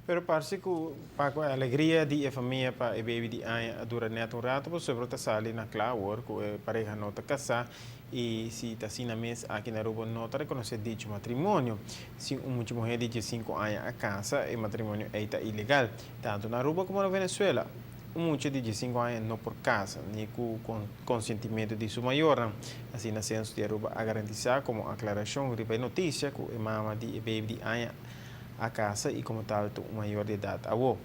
Pero parce cu pa cu alegria di e famia pa e baby di aña a dura net un rato, pasobra ta sali na cla awor cu e pareha no ta casa y si ta asina mes aki na Aruba no ta reconoce dicho matrimonio. Si un mucha muher di 15 aña a casa, e matrimonio ey ta ilegal, tanto na Aruba como na Venezuela. Un mucha di 15 aña no por casa, ni cu consentimento di su mayor. Asina Censo di Aruba a garantisa como aclaracion riba e noticia cu e mama di e baby di aña a casa y como tal un mayor di edad awo.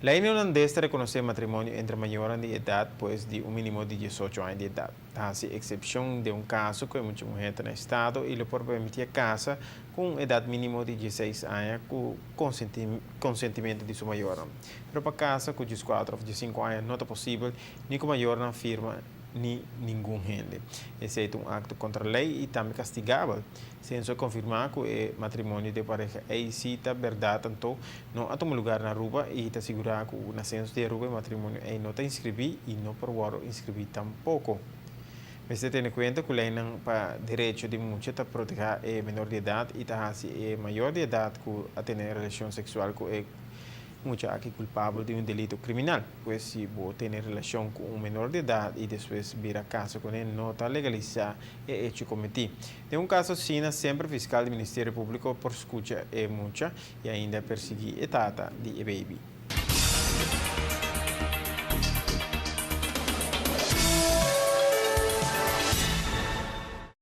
Ley Hulandes ta reconoce matrimonio entre mayor di edad, pues di un minimo di 18 aña di edad. Haci excepcion di un caso cu mucha muher na estado y lo por permiti casa cu edad minimo di 16 aña cu consentimento di su mayor. Pero pa casa cu 14 of 15 aña no ta posibel, ni cu mayornan firma ni ningun hende. Esey ta un acto contra ley y tambe castigabel. Censo a confirma cu e matrimonio di pareha ey si ta berdad tanto no a tuma lugar na Aruba y ta sigura cu na Censo di Aruba e matrimonio ey no ta inscribi y no por wordo inscribi tampoco. Mester tene cuenta cu ley pa derecho di mucha ta protege e menor di edad y ta haci e mayor di edad cu a tene relacion sexual cu e mucha aki culpabel di un delito criminal. Pues si bo tene relacion cu un menor di edad y despues bira casa cu ne, no ta legalisa e hecho cometi. Den un caso asina, semper fiscal di Ministerio Publico por scucha e mucha y ainda persigui e tata di e baby.